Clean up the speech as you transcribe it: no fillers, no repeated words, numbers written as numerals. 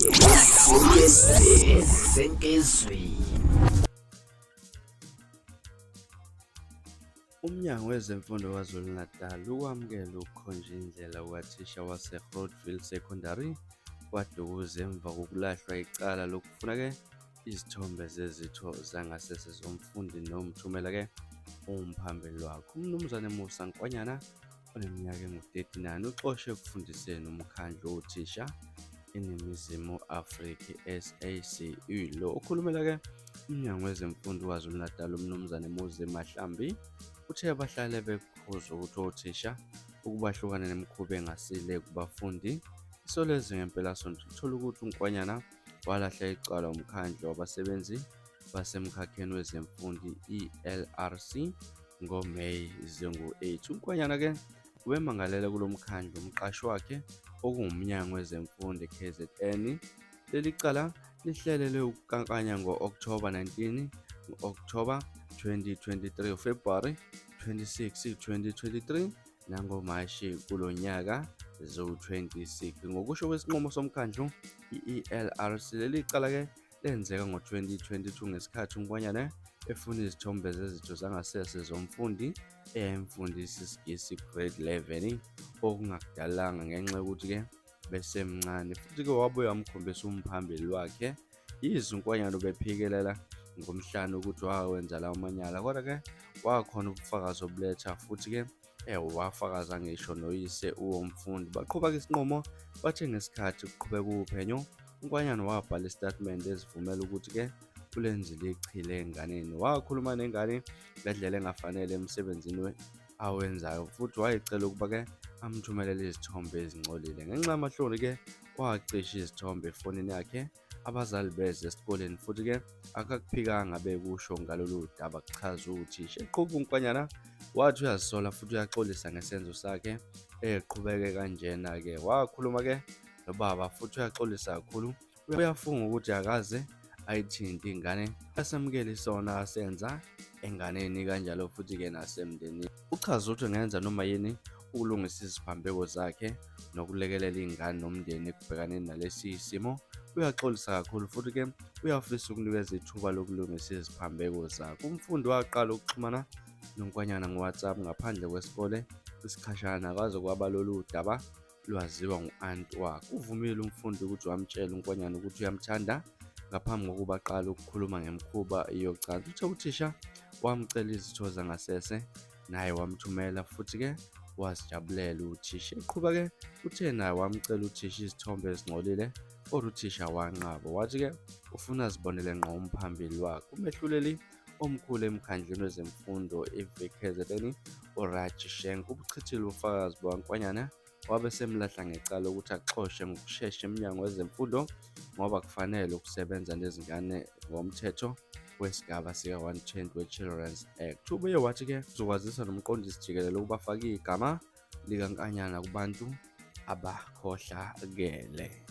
Ezisenkezweni. Umnyango Wezemfundo KwaZulu-Natal ukwamukele ukukhonjwa indlela kukathisha waseGroutville Secondary KwaDukuza emva kokulahlwa icala lokufuna-ke izithombe zezitho zangasese zomfundi nomthumela-ke umphambili wakhe. UMnumzane Musa Nkwanyana oneminyaka engu-39 uxoshwe ekufundiseni umkhandlu wothisha eNingizimu Afrika i-SACU. Lo okhulumela-ke uMnyango Wezemfundo KwaZulu-Natal uMnumzane Muzi Mahlambi uthe bahlale bekukhuza ukuthi othisha ukubahlukana nemikhuba engasile kubafundi. Isolezwe Ngempelasonto lithole ukuthi uNkwanyana walahla icala umkhandlu wabasebenzi basemkhakheni wezemfundo i-ELRC ngoMeyi zingu-8. UNkwanyana-ke ubemangalela kulo mkhandlu umqashi wakhe okuwuMnyango Wezemfundo KZN. Leli cala lihlelelwe ukukankanya ngo-Okthoba 19, ngo-Okthoba 2023, uFebhuwari 26, 2023 nangoMashi kulo nyaka ziwu-26. Ngokusho kwesinqumo somkhandlu i-ELRC, leli cala-ke lenzeka ngo-2022 ngesikhathi uNkwanyana efuna izithombe zezitho zangasese zomfundi eyayimfundisa isiNgisi grade 11 okungakudalanga ngenxa yokuthi-ke besemncane futhi-ke wabuye wamkhombisa umphambili wakhe. Yize uNkwanyana ubephikelela ngomhlane ukuthi wawenza lawo manyala kodwa-ke wakhona ubufakazi obuletha futhi-ke wafakaza ngisho noyise uwomfundi. Baqhuba-ke isinqumo bathe ngesikhathi kuqhubeka uphenyo uNkwanyana wabhala isitatimende esivumela ukuthi-ke ulenzile ichile enganeni. Wakhuluma nengane ngendlela engafanele emsebenzini awenzayo futhi wayecela ukuba-ke amthumelele izithombe ezingcolile. Ngenxa yamahloni-ke wacisha izithombe efonini yakhe abazali beze esikoleni futhi-ke akakuphikanga bekusho ngalolu daba kuchaza uthisha. Eqhuba uNkwanyana wathi uyazisola futhi uyaxolisa ngesenzo sakhe eqhubeke kanjena-ke. Wakhuluma-ke nobaba futhi uyaxolisa kakhulu uyafunga ukuthi akaze ayithinte ingane asamukele isona asenza enganeni kanjalo futhi-ke nasemndenini. Uchaza ukuthi engenza noma yini ukulungisa iziphambeko zakhe nokulekelela iy'ngane nomndeni ekubhekaneni nalesi simo. Uyaxolisa kakhulu futhi-ke uyafisa ukunikeza ithuba lokulungisa iziphambeko zakhe. Umfundi waqala ukuxhumana noNkwanyana ngo-WhatsApp ngaphandle kwesikole isikhashana kwaze kwaba lolu daba lwaziwa ngu-anti wakhe. Uvumile umfundi ukuthi wamtshela uNkwanyana ukuthi uyamthanda ngaphambi kokuba aqale ukukhuluma ngemikhuba yocansi. Uthe uthisha wamcela izitho zangasese naye wamthumela futhi-ke wazijabulela uthisha. Eqhuba-ke uthe naye wamcela uthisha izithombe ezingcolile kodwa uthisha wanqaba. Wathi-ke ufuna azibonele ngqo umphambili wakhe. Umehluleli omkhulu emkhandlwini wezemfundo i-VKZN uRaj Shank ubuchithile ubufakazi bukaNkwanyana wabe semlahla ngecala ukuthi axoshwe ngokushesha eMnyango Wezemfundo ngoba kufanele ukusebenza nezingane ngomthetho wesigaba sika-120 we-Children's Act. Ubuye wathi-ke uzokwazisa nomqondisi jikelele ukuba afake igama likaNkanyana kubantu abakhohlakele.